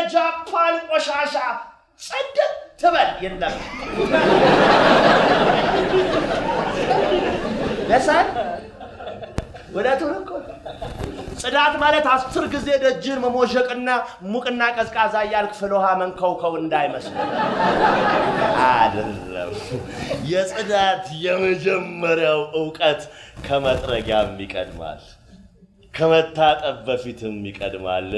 የጃፓን ቆሻሻ ጽድት ትበል የለም። ለሳል እውነቱን እኮ ጽዳት ማለት 10 ጊዜ ደጅን መሞዠቅና ሙቅና ቀዝቃዛ እያልክ ፍል ውሃ መንከውከው እንዳይመስል አይደለም። የጽዳት የመጀመሪያው እውቀት ከመጥረጊያም ይቀድማል፣ ከመታጠብ በፊትም ይቀድማል።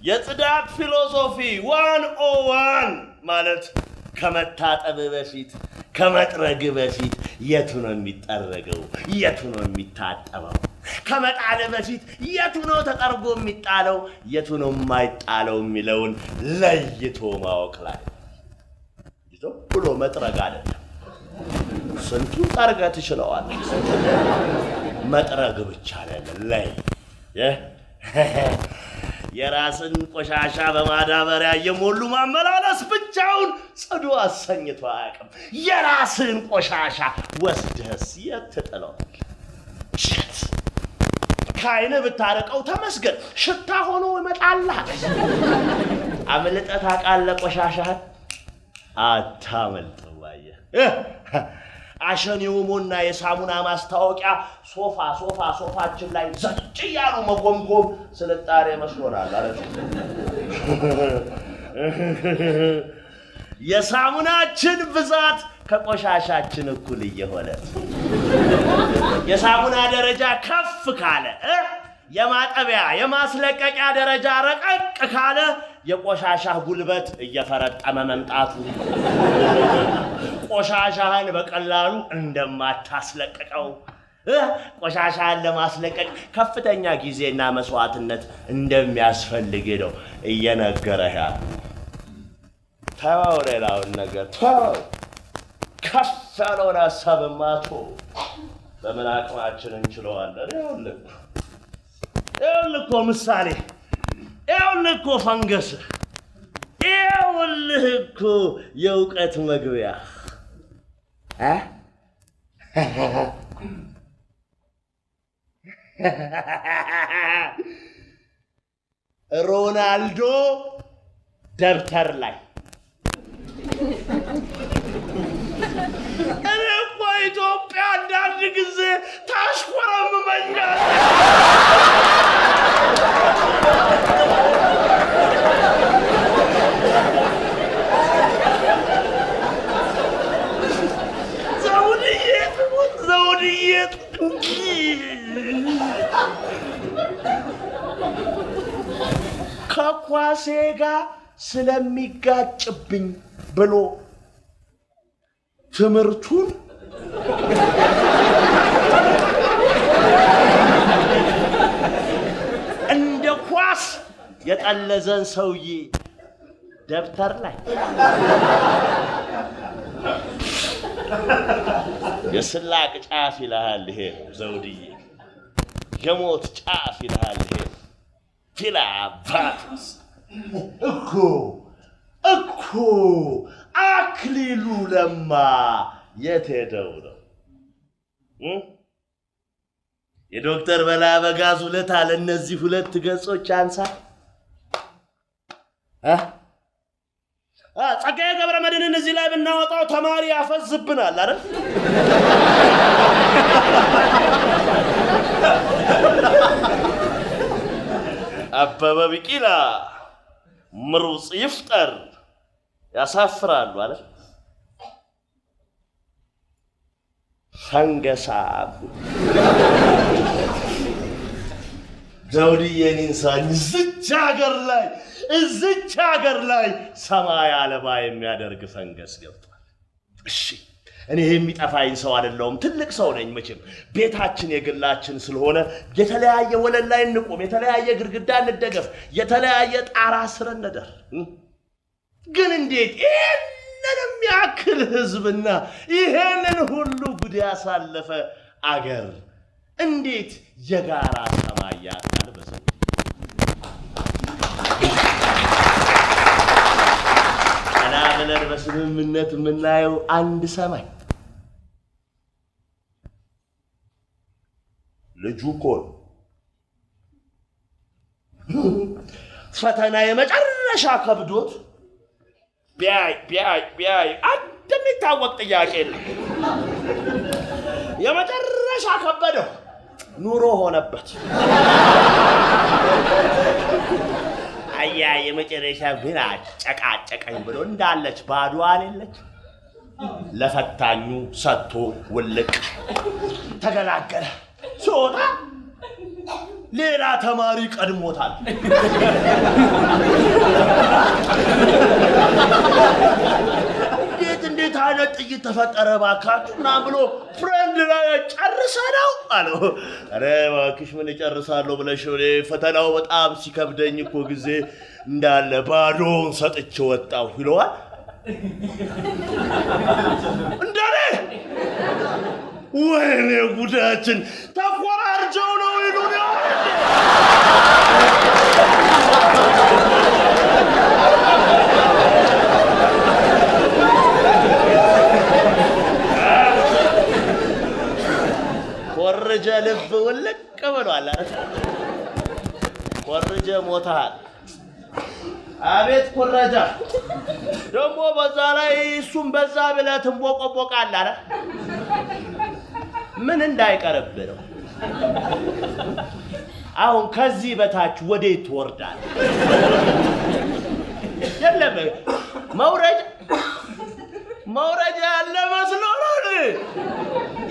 የጽዳት philosophy 101 ማለት ከመታጠብ በፊት ከመጥረግ በፊት የቱ ነው የሚጠረገው? የቱ ነው የሚታጠበው? ከመጣል በፊት የቱ ነው ተጠርጎ የሚጣለው? የቱ ነው የማይጣለው የሚለውን ለይቶ ማወቅ ላይ ዝም ብሎ መጥረግ አይደለም። ስንቱ ጠርገህ ትችለዋለህ። መጥረግ ብቻ አይደለም። ለይ የራስን ቆሻሻ በማዳበሪያ እየሞሉ ማመላለስ ብቻውን ጽዱ አሰኝቶ አያውቅም። የራስን ቆሻሻ ወስደህስ የት ትጥለዋለህ? የት? ከዓይንህ ብታርቀው ተመስገን፣ ሽታ ሆኖ ይመጣልሃል። አምልጠህ ታውቃለህ ቆሻሻህን? አታመልጥም። አየህ፣ አሸን የኦሞና የሳሙና ማስታወቂያ ሶፋ ሶፋ ሶፋችን ላይ ዘጭ እያሉ መጎምጎም ስልጣኔ መስሎናል። አረ የሳሙናችን ብዛት ከቆሻሻችን እኩል እየሆነ የሳሙና ደረጃ ከፍ ካለ፣ የማጠቢያ የማስለቀቂያ ደረጃ ረቀቅ ካለ የቆሻሻ ጉልበት እየፈረጠመ መምጣቱ ቆሻሻህን በቀላሉ እንደማታስለቅቀው፣ ቆሻሻህን ለማስለቀቅ ከፍተኛ ጊዜና መስዋዕትነት እንደሚያስፈልግ ነው እየነገረህ ያለው። ተው ሌላውን ነገር ተው፣ ከፍ ያለውን ሀሳብማ ተው። በምን አቅማችን እንችለዋለን? ይኸውልህ እኮ ምሳሌ፣ ይኸውልህ እኮ ፈንገስ፣ ይኸውልህ እኮ የእውቀት መግቢያ። ሮናልዶ ደብተር ላይ። እኔ እኮ ኢትዮጵያ አንዳንድ ጊዜ ታሽኮረምመኛለች። ዘውድዬ ትሙት፣ ዘውድዬ ከኳሴ ጋር ስለሚጋጭብኝ ብሎ ትምህርቱን እንደ ኳስ የጠለዘን ሰውዬ ደብተር ላይ። የስላቅ ጫፍ ይልሃል ይሄ ነው ዘውድዬ፣ የሞት ጫፍ ይልሃል ይሄ ነው። ፊላ አባቱስ እኮ እኮ አክሊሉ ለማ የት ሄደው ነው? የዶክተር በላይ አበጋዝ ውለታ ለእነዚህ ሁለት ገጾች አንሳ። ጸጋዬ ገብረመድህንን እዚህ ላይ ብናወጣው ተማሪ ያፈዝብናል አይደል? አበበ ቢቂላ፣ ምሩጽ ይፍጠር ያሳፍራሉ አይደል? ፈንገሳ ዘውድዬ እኔን እዚች ሀገር ላይ ሰማይ አልባ የሚያደርግ ፈንገስ ገብቷል። እሺ እኔ የሚጠፋኝ ሰው አይደለሁም፣ ትልቅ ሰው ነኝ። መቼም ቤታችን የግላችን ስለሆነ የተለያየ ወለል ላይ እንቁም፣ የተለያየ ግድግዳ እንደገፍ፣ የተለያየ ጣራ ስር እንደር። ግን እንዴት ይሄንን የሚያክል ህዝብና ይሄንን ሁሉ ጉድ ያሳለፈ አገር እንዴት የጋራ ሰማይ ያጣል? በሰው ቀና ብለን በስምምነት የምናየው አንድ ሰማይ። ልጁ እኮ ነው ፈተና የመጨረሻ የመጨረሻ ከብዶት ቢያይ ቢያይ ቢያይ አንድ የሚታወቅ ጥያቄ የለም። የመጨረሻ ከበደው፣ ኑሮ ሆነበት። አያ የመጨረሻ ግን አጨቃጨቀኝ ብሎ እንዳለች ባዶዋን የለች ለፈታኙ ሰጥቶ ውልቅ ተገላገለ። ሲወጣ ሌላ ተማሪ ቀድሞታል። እንዴት እንዴት አይነት ጥይት ተፈጠረ ባካችሁ ምናምን ብሎ friend ላይ ጨርሰ ነው አለው። ኧረ እባክሽ ምን እጨርሳለሁ ብለሽ፣ እኔ ፈተናው በጣም ሲከብደኝ እኮ ጊዜ እንዳለ ባዶውን ሰጥቼ ወጣሁ ይለዋል። እንደኔ ወይኔ ጉዳችን፣ ተኮራርጀው ነው ይሉን ይሆን እንዴ? ኮርጀ ልብ ውልቅ ብሏል። ኮርጀ ሞተሃል። አቤት ኮረጃ ደግሞ በዛ ላይ እሱም በዛ ብለህ ትንቦቆቦቃለህ። አረ ምን እንዳይቀርብህ ነው። አሁን ከዚህ በታች ወዴት ትወርዳለህ? የለም መውረጃ፣ መውረጃ ያለ መስሎ ነው።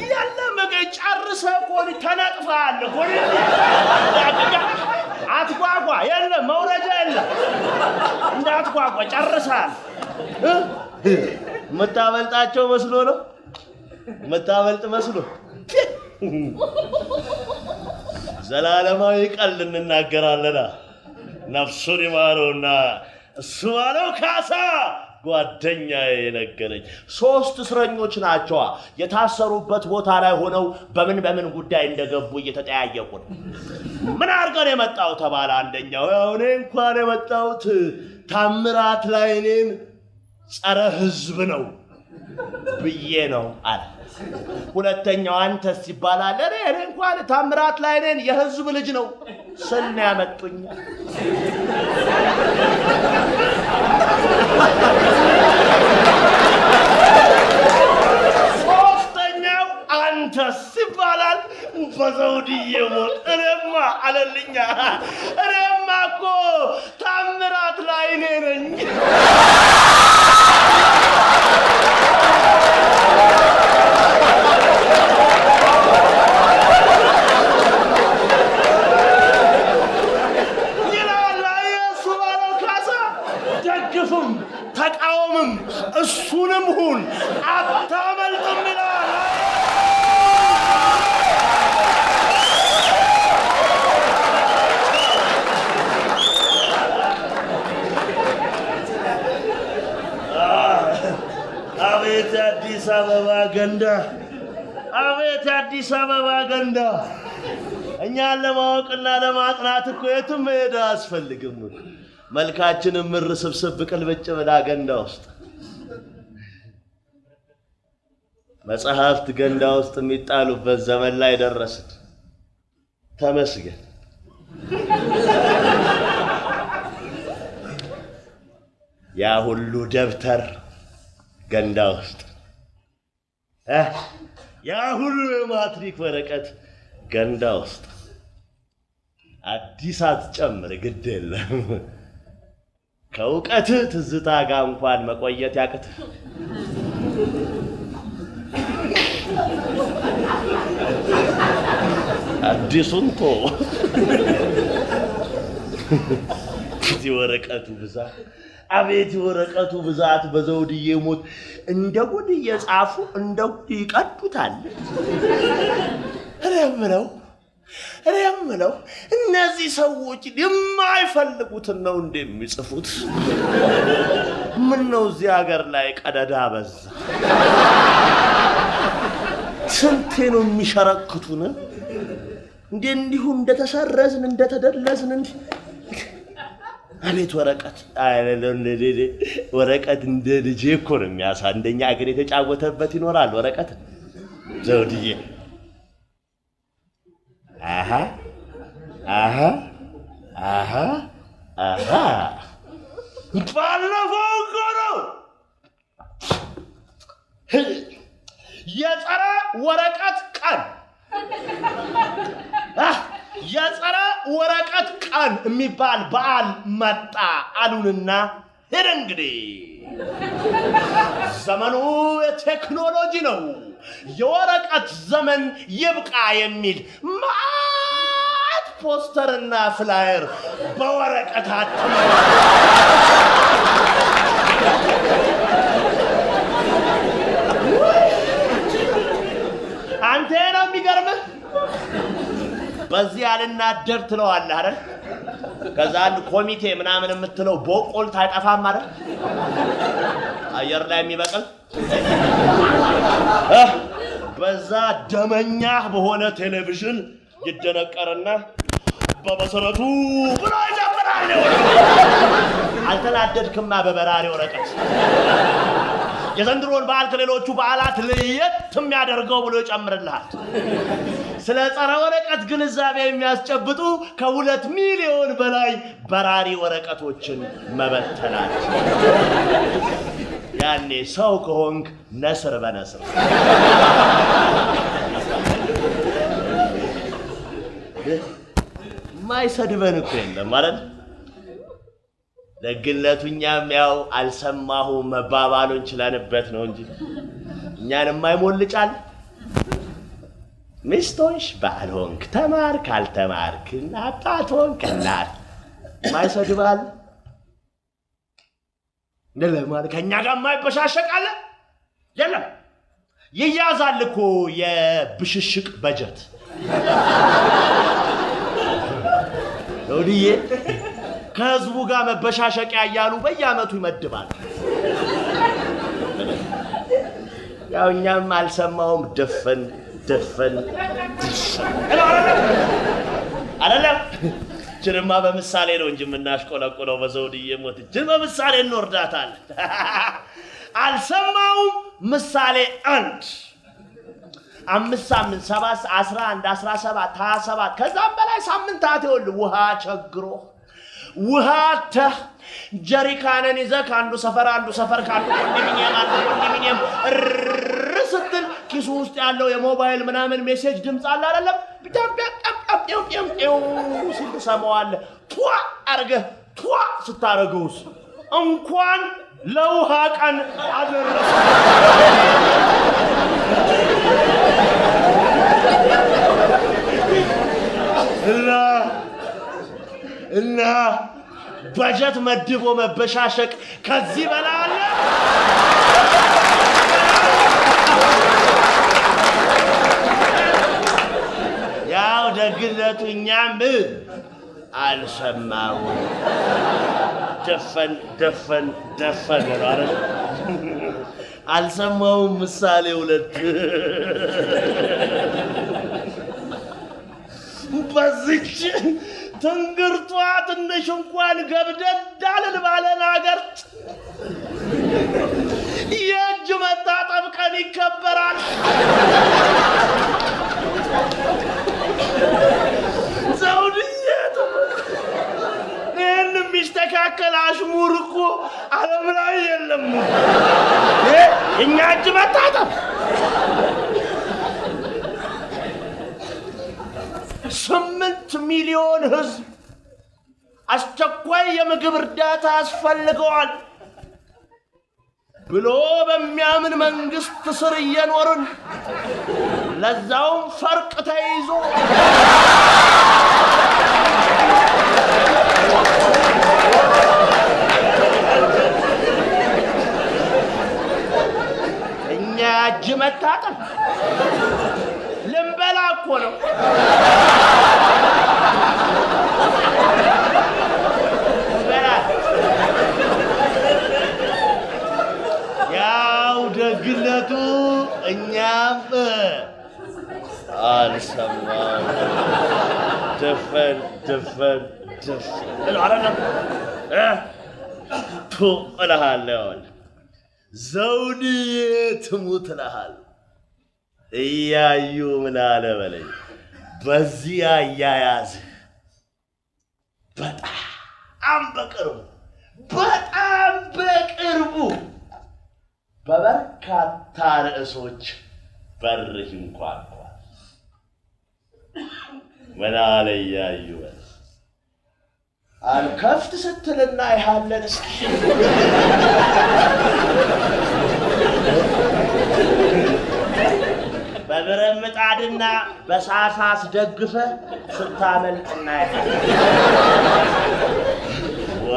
የለም ጨርሰህ እኮ ተነጥፈሃል እኮ። አትጓጓ። የለም መውረጃ የለም። እንዳትጓጓ ጨርሰሃል። የምታበልጣቸው መስሎ ነው። የምታበልጥ መስሎ ዘላለማዊ ቀልድ እንናገራለና ነፍሱን ይማረውና እሱ ባለው ካሳ ጓደኛዬ የነገረኝ 3 እስረኞች ናቸዋ። የታሰሩበት ቦታ ላይ ሆነው በምን በምን ጉዳይ እንደገቡ እየተጠያየቁ ነው። ምን አድርገህ ነው የመጣው ተባለ አንደኛው። ያው እኔ እንኳን የመጣሁት ታምራት ላይኔን ጸረ ሕዝብ ነው ብዬ ነው አለ። ሁለተኛው አንተስ ይባላል። እኔ እንኳን ታምራት ላይኔን የሕዝብ ልጅ ነው ስል ነው ያመጡኝ። ሶስተኛው አንተስ ይባላል። በዘውድዬ ሞት እኔማ አለልኛ፣ እኔማ እኮ ታምራት ላይኔ ነኝ። ይላል እሱ ባለው ካሳ። ደግፍም ተቃወምም እሱንም ሁን አታመልጥም ይላል። አቤት የአዲስ አበባ ገንዳ፣ አቤት የአዲስ አበባ ገንዳ። እኛን ለማወቅና ለማጥናት እኮ የትም መሄድ አያስፈልግም እኮ። መልካችንን ምር ስብስብ ቅልብጭ ብላ ገንዳ ውስጥ፣ መጽሐፍት ገንዳ ውስጥ የሚጣሉበት ዘመን ላይ ደረስን። ተመስገን። ያ ሁሉ ደብተር ገንዳ ውስጥ፣ ያ ሁሉ የማትሪክ ወረቀት ገንዳ ውስጥ፣ አዲስ አትጨምር ግድ የለም። ከእውቀትህ ትዝታ ጋር እንኳን መቆየት ያቅትህ። አዲሱን ቶ የወረቀቱ ብዛት፣ አቤት የወረቀቱ ብዛት። በዘውድዬ ሞት እንደ ጉድ እየጻፉ እንደ ጉድ ይቀዱታል። እኔ የምለው እነዚህ ሰዎች የማይፈልጉትን ነው እንደሚጽፉት። ምን ነው እዚህ ሀገር ላይ ቀደዳ በዛ። ስንቴ ነው የሚሸረክቱን? እንዴ እንዲሁ እንደተሰረዝን እንደተደለዝን እንዲ አቤት ወረቀት፣ ወረቀት እንደ ልጄ እኮ ነው የሚያሳ እንደኛ አገር የተጫወተበት ይኖራል ወረቀት ዘውድዬ። አሃ አሃ አሃ አሃ ባለፈው እኮ ነው የጸረ ወረቀት ቀን፣ የጸረ ወረቀት ቀን የሚባል በዓል መጣ አሉንና ሄደ። እንግዲህ ዘመኑ የቴክኖሎጂ ነው፣ የወረቀት ዘመን ይብቃ የሚል መዓት ፖስተርና flyer በወረቀት አትመዋል። አንተ ነው የሚገርምህ። በዚህ አልናደር ትለዋለህ አይደል? ከዛ አንድ ኮሚቴ ምናምን የምትለው ቦቆልት አይጠፋም አይደል? አየር ላይ የሚበቅል በዛ ደመኛ በሆነ ቴሌቪዥን ይደነቀርና በመሰረቱ ብሎ ይጀምራል። አልተናደድክማ በበራሪ ወረቀት። የዘንድሮን በዓል ከሌሎቹ በዓላት ለየት የሚያደርገው ብሎ ይጨምርልሃል። ስለ ጸረ ወረቀት ግንዛቤ የሚያስጨብጡ ከ2 ሚሊዮን በላይ በራሪ ወረቀቶችን መበተናቸው። ያኔ ሰው ከሆንክ ነስር በነስር። ማይሰድበን እኮ የለም ማለት። ደግነቱ እኛም ያው አልሰማሁም መባባሉን ችለንበት ነው እንጂ እኛን የማይሞልጫል። ሚስት ሆንሽ ባል ሆንክ፣ ተማርክ አልተማርክ፣ አባት ሆንክ እናት፣ የማይሰድባል ማለት ከእኛ ጋር የማይበሻሸቅ አለ? የለም። ይያዛል እኮ የብሽሽቅ በጀት ዘውድዬ፣ ከህዝቡ ጋር መበሻሸቂያ እያሉ በየዓመቱ ይመድባል። ያው እኛም አልሰማውም ድፍን ድፍን ድፍን አይደለም። ችንማ በምሳሌ ነው እንጂ የምናሽቆለቁለው በዘውድዬ ሞት እችን በምሳሌ እንወርዳታለን። አልሰማውም ምሳሌ 1፣ 5 ሳምንት፣ 7፣ 11፣ 17፣ 27 ከዛም በላይ ሳምንታት ይኸውልህ ውሃ ቸግሮ ውሃ ተህ ጀሪካንን ይዘህ ከአንዱ ሰፈር አንዱ ሰፈር፣ ከአንዱ ኮንዶሚኒየም አንዱ ኮንዶሚኒየም እር ስትል ኪሱ ውስጥ ያለው የሞባይል ምናምን message ድምፅ አለ አይደለም? ሲል ትሰማዋለህ። ቷ አርገህ ቷ ስታረገውስ እንኳን ለውሃ ቀን አደረሰ። እና በጀት መድቦ መበሻሸቅ ከዚህ በላይ አለ? ያው ደግነቱ እኛም አልሰማሁም። ደፈን ደፈን ደፈን ነው አይደል? አልሰማሁም ምሳሌ 2። በዚች ትንግርቷ ትንሽ እንኳን ገብደድ አልል ባለን ሀገር የእጅ መታጠብ ቀን ይከበራል። ዘውድዬ ይህን የሚስተካከል አሽሙር እኮ ዓለም ላይ የለም። የእኛ እጅ መታጠብ 8 ሚሊዮን ሕዝብ አስቸኳይ የምግብ እርዳታ ያስፈልገዋል ብሎ በሚያምን መንግስት ስር እየኖርን ለዛውም ፈርቅ ተይዞ እኛ እጅ መታጠብ ልንበላ እኮ ነው። ልንበላ። ያው ደግነቱ እኛም አልሰማም። ድፍን ድፍን ድፍን አይደለም ቱ እልሃለሁ። ዘውድዬ ትሙት እልሃለሁ። እያዩ ምን አለ በለኝ። በዚህ አያያዝህ በጣም በቅርቡ በጣም በቅርቡ በበርካታ ርዕሶች በርህ ይንኳኳል። ምን አለ እያዩ በል አልከፍት ስትልና ይሃለን እስኪ። በብረት ምጣድና በሳሳ አስደግፈ ስታመልጥ እናያለን። ዋ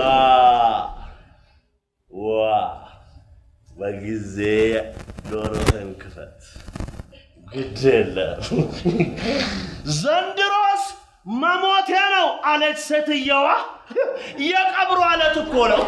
ዋ፣ በጊዜ ጆሮህን ክፈት። ግድ የለም ዘንድሮስ መሞቴ ነው አለች ሴትየዋ። የቀብሩ አለት እኮ ነው።